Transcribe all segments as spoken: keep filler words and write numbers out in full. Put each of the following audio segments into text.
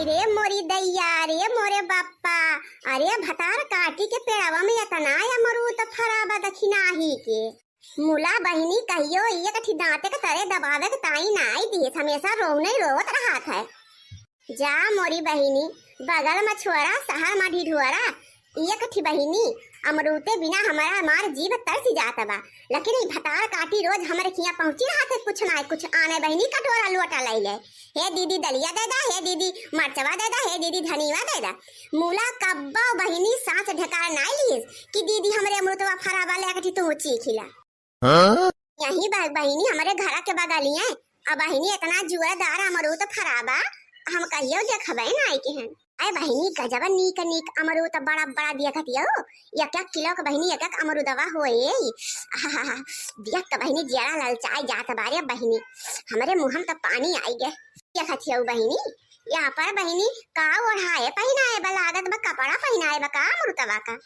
रे मोरी दैया, रे मोरे बप्पा, अरे भतार काटी के पेड़वा में एतना अमरूत फरा बा दखिनाही के। मुला बहिनी कहियो एक ठी दाँते के तरे दबावे के ताई नाई दिहिस, हमेसा रोवने रोवत रहत है। जा मोरी बहिनी, बगल म छोरा, सहर म ढिढुअरा, एक ठी बहिनी, अमरूते बिना हमार, हमार जीव तरस जात बा। लेकिन ई भतार काटी रोज हमरे खिया पहुँची रहत है, कुछ ना कुछ आने बहिनी कटोरा लोटा लइ ले। हे दीदी दलिया दे दा, हे दीदी मरचवा दे दा, हे दीदी धनिया दे दा। मुला कब्बो बहिनी साँस ढेकार नाई लिहिस कि दीदी हमरे अमरूतवा फरा बा, ले एक ठी तू चीखिला। हाँ? यही बा-, बहिनी हमरे घरा के बगलिए, अब बहिनी एतना जोरदार अमरूत फरा बा, हम कहियो देखबे नाई के हन। अरे बहिनी गजब नीक नीक अमरूत बड़ा बड़ा दिया करतिया हो, एक एक किलो के बहिनी एक एक अमरूदवा होए। आहा, देख के बहिनी जियरा ललचाए जात बारे बहिनी, हमरे मुँह में तो पानी आई गए। देखत हियौ बहिनी, यहाँ पर बहिनी का ओढ़ाए पहिनाए बा, लागत बा कपड़ा पहिनाए बा का अमरूतवा का।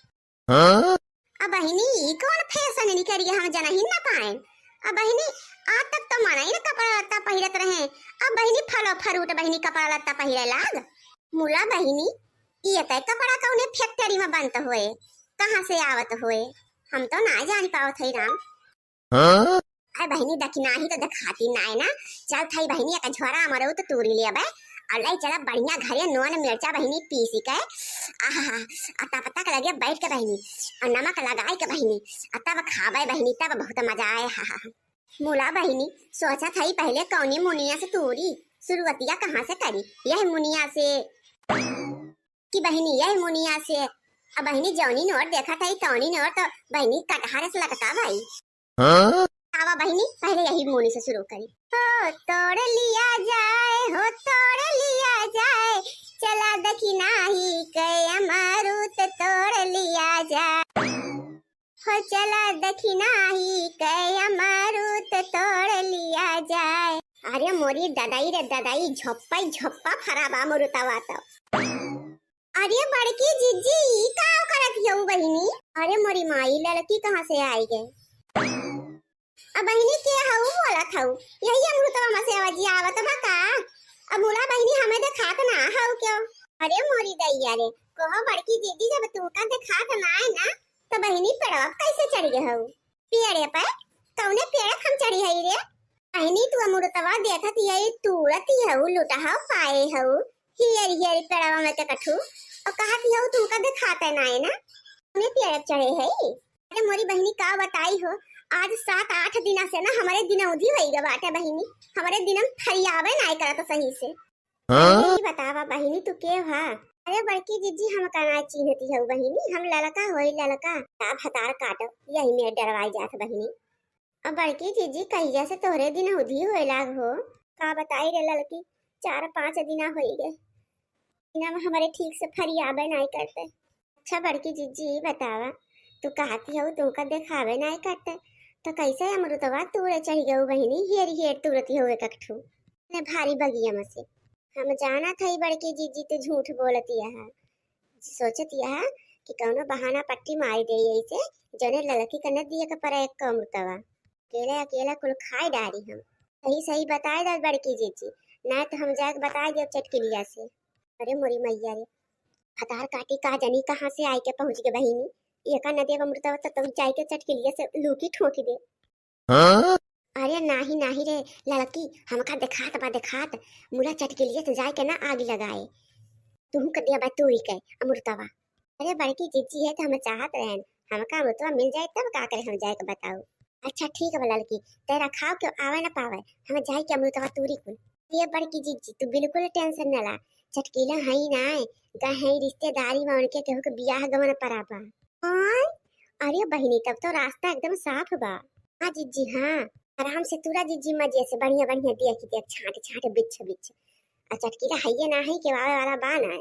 हाँ? अब बहिनी, ई कौन फैशन निकल गया, हम जनही न पाएन। अब बहिनी, आज तक तो मनई न कपड़ा लत्ता पहिरत रहे, अब बहिनी फलो फरूट बहिनी कपड़ा लत्ता पहिरे लाग। मुला बहिनी, ई तय कपड़ा कौने फैक्ट्री में बनत होए, कहाँ से आवत होए, हम तो ना जान पावत है राम। हाँ? अरे बहिनी, दखिनाही तो देखाती नाय ना। चल थई बहिनी, एक झोरा अमरूत तूरी लेबे और ले चला बढ़िया घरे नून मिर्चा बहिनी पीसी के, आहा, आ तब तक लगे बैठ के बहिनी और नमक लगाई के बहिनी, आ तब खाबे बहिनी, तब बहुत मजा आए। हा, हा, हा। मुला बहिनी, सोचा थई पहले कौनी मुनिया से तूरी, शुरुआतिया कहाँ से करी? यह मुनिया से कि बहिनी, यह मुनिया से। अब बहिनी, जौनी नोर देखत हई, तौनी नोर तो बहिनी कटहर से लगता भाई। हाँ? आवा बहिनी, पहले यही मुनि से शुरू करी। हो तोड़ लिया जाए, हो तोड़ लिया जाए, चला दखिनाही के अमरूत तोड़ लिया जाए। हो चला दखिनाही के अमरूत तोड़ लिया जाए। अरे मोरी ददाई रे ददाई, झप्पा ही झप्पा फरा बा अमरूतवा तो। अरे बड़की जिज्जी, ई का करत हियौ बहिनी? अरे मोरी माई, ललकी कहाँ से आई गए? अब बहिनी के हऊ बोलत हऊ? यही अमरूतवा में से आवाजी आवत बा का? अब मुला बहिनी हमें देखात ना हऊ क्यों? अरे मोरी दैया रे, कहो बड़की जिज्जी, जब तुमका देखात ना है ना, तो बहिनी पेड़वा पे कैसे चढ़ गए हऊ? पेड़े पे? कौने पेड़ हम चढ़ी हई रे? बहिनी, तू अमरूतवा देखत यही तूरत ही हऊ, लुटहा पाए हऊ, हियर हियर पेड़वा में के कठू, और कहत ही हऊ तुमका देखाते ना है ना, उन्हें पेड़ पे चढ़े है। अरे मोरी बहिनी, का बताई हो, आज सात आठ दिना से ना हमारे दिनौधी होई गए बाटे बहिनी, हमारे दिनम फरियावे ना करत सही से। हाँ? अरे ई बतावा बहिनी, तू के हा? अरे बड़की जिज्जी, हम का ना चिन्हती हऊ बहिनी, हम ललका होई ललका। का भतार काटो, यही में डरवाई जात बहिनी। अब बड़की जिज्जी, कहिया से तोहरे दिनौधी होए लाग हो? का बताई रे ललकी, चार पाँच दिना होई गए, दिना में हमारे ठीक से फरियाबे नाई करते। अच्छा बड़की जिज्जी, ई बतावा, तू कहती हऊ तुमका देखावे नाई करते, तो कैसे अमरुतवा तूरे चढ़ गऊ बहिनी, हेर हेर तुरती हऊ एक एक ठू। ने भारी बगिया में से। हम जानत हई बड़की जिज्जी, तू झूठ बोलत यहा, सोचत यहा कि कौनो बहाना पट्टी मारी दे ऐसे, जने ललकी के न दिए के परे एक अमरुतवा। अकेले अकेले कुल खाए डारी हम। सही सही बताए दे बड़की जिज्जी, ना तो हम जाके बताए देब चटकिलिया से। अरे मोरी मैया रे, भतार काटी का जानी कहाँ से आए के पहुँच गए बहिनी, एका न देब अमरुतवा तो, तो जाए के चटकिलिया से लूकी ठोकी दे। हाँ? अरे नाही नाही रे ललकी, हमका देखात बा देखात, मुला चटकिलिया से जाए के ना आग लगाए, तुहू के दिया बा तूरी के अमरुतवा। अरे बड़की जिज्जी है तो हम चाहत रहन, हमका अमरुतवा मिल जाए तब का करे हम जाए के बताऊ। अच्छा ठीक बा ललकी, तेरा खाओ क्यों आवे ना पावे, हम जाए के अमरुतवा तूरी कुल। ये बड़की जिज्जी तू बिल्कुल टेंशन न ला, चटकीला हई ना, गए हई रिश्तेदारी में उनके केहू के बियाह गवन परा बा। हाँ? अरे बहिनी तब तो रास्ता एकदम साफ बा। हाँ जिज्जी हाँ, आराम से तूरा जिज्जी मजे से बढ़िया बढ़िया देख देख छाट छाट बिछ बिछ। आ चटकीला हइये ना है के आवे वाला बा ना है।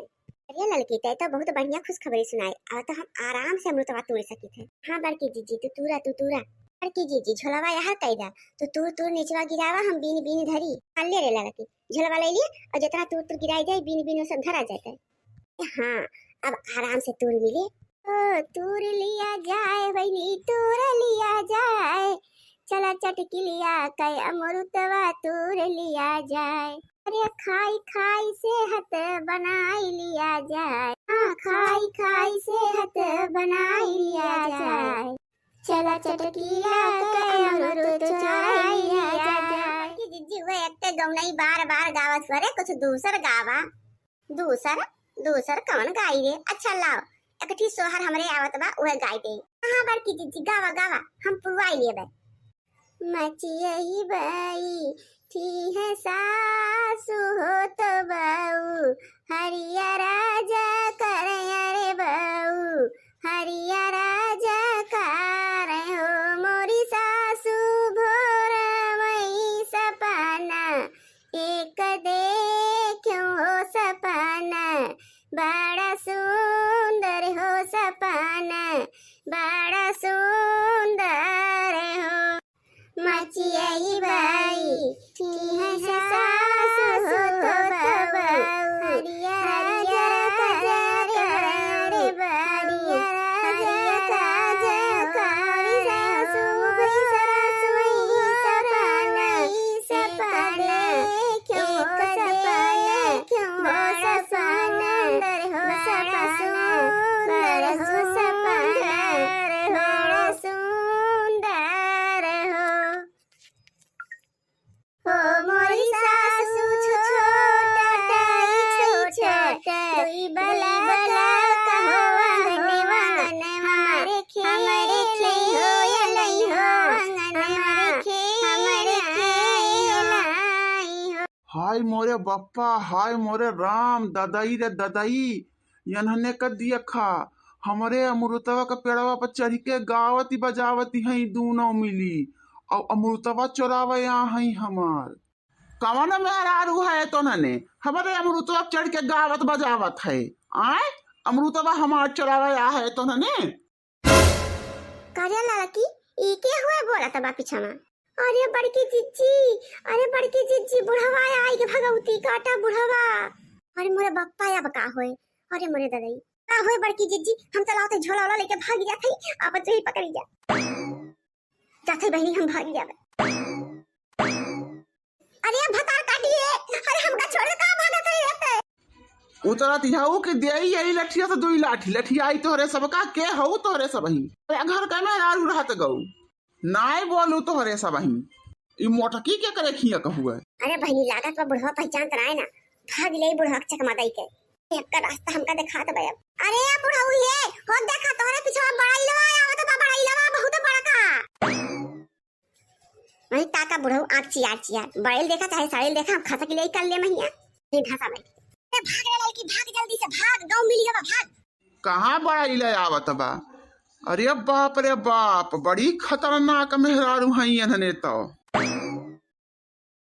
अरे ललकी तय तो बहुत बढ़िया खुशखबरी सुनाई, अब तो हम आराम से अमरुतवा तोड़ सकित है। हाँ बड़की जिज्जी तू तूरा तू तूरा। बड़की जिज्जी झोलवा यहाँ कई दा, तू तूर तूर निचवा गिरावा हम बीन बीन धरी। हाँ ले रे ललकी झोलवा ले लिए और जितना तूर तूर गिराई जाए बीन बीन वो सब धरा जाता है। हाँ, अब आराम से तूर मिले। ओ, तूर लिया जाए बहिनी, तूर लिया जाए, चला चटकिलिया के अमरुतवा तूर लिया जाए। अरे खाई खाई से बनाई लिया जाए, हाँ, खाई खाई सेहत बनाई लिया जाए। चला चटकिया के अमरुद चोराई लिया जाए। कि जिज्जी, वह एक ते गौनई बार बार गावत हुआ रे, कुछ दूसर गावा। दूसर? दूसर कौन गाई रे? अच्छा लाओ, एक ठी सोहर हमरे आवत बा, उहे गाई दे। हाँ बड़की जिज्जी, गावा गावा, हम पुरवाई लेबे। मचियही बइठी है सासु होत बऊ, हरिया राजा कर, अरे बऊ, हरिया राजा कर हो। मोरी सासु भोर मई सपना एक देख्यो हो सपना, बड़ा सुंदर हो सपना, बड़ा सुंदर हो। मचियही बइठी है सासु होत बऊ, हरिया राजा कर, अरे बऊ, हरिया राजा कर, हमारी सासु भोर मई सपना, सपना, एक देख्यो हो सपना, बड़ा सुंदर हो सपना, बड़ा सुंदर हो सपना, बड़ा सुंदर हो। हो मोरी सासु छोटा छोटा, दुई बला बला कहो अंगनवा, हमरे खेलई हो, अंगनवा, हमरे खेलई हो। हाय मोरे बप्पा, हाय मोरे राम, ददई रे ददई, यन्हने क दिया खा, हमरे अमरुतवा क पेड़वा पर चढ़ के गावती बजावती हई दूनों मिली, अउ अमरुतवा चोरावे आ हई हमार। कवन मेहरारू है तोहने, हमरे अमरुतवा पर चढ़ के गावत बजावत है? आय, अमरुतवा हमार चोरावे आ है तोहने? का रे लड़की, ई के हुए बोलत बा पीछा में? अरे बड़की जिज्जी, अरे बड़की जिज्जी, बुढ़वा आई के भगवती काटा बुढ़वा। अरे मोरे बप्पा, अब का होए? अरे मोरे ददई, का होए बड़की जिज्जी? हम चलावत झोला वाला लेके भाग जात हई, आप चोरी पकड़ी जा। जात हई बहिनी, हम भाग जाबे। अरे भतार काटिए, अरे हमका छोड़ के कहाँ भागत है रहते? उतरत हऊ कि देई यही लठिया से दुई लाठी, लठिया आई तोहरे सबका, के हऊ तोहरे सबही? अरे घर का मेहरारू रहत गऊ, नाय बोलू तोहरे सबही। ई मोटकी के करे खिया कहुए? अरे बहिनी, लागत बा बुढ़वा पहचान त नाय ना, भाग ले बुढ़वा के चकमा दई के। एक रास्ता हमका दिखा दे अब। अरे बुढ़ऊ ये, हो देखा तोहरे पिछवा बड़इलवा आवत बा, बड़इलवा बहुत बड़का। वही ताका बुढ़ऊ आँख चियार चियार, बड़इल देखा चाहे सड़इल देखा, हम खसक ले कर ले महिया। ये धसा बैठ। अरे भाग रे लड़की, भाग जल्दी से भाग, गऊ मिली गवा, भाग। कहाँ बड़इल आवत बा? अरे बाप रे बाप, बड़ी खतरनाक मेहरारू हई एन्हने तो।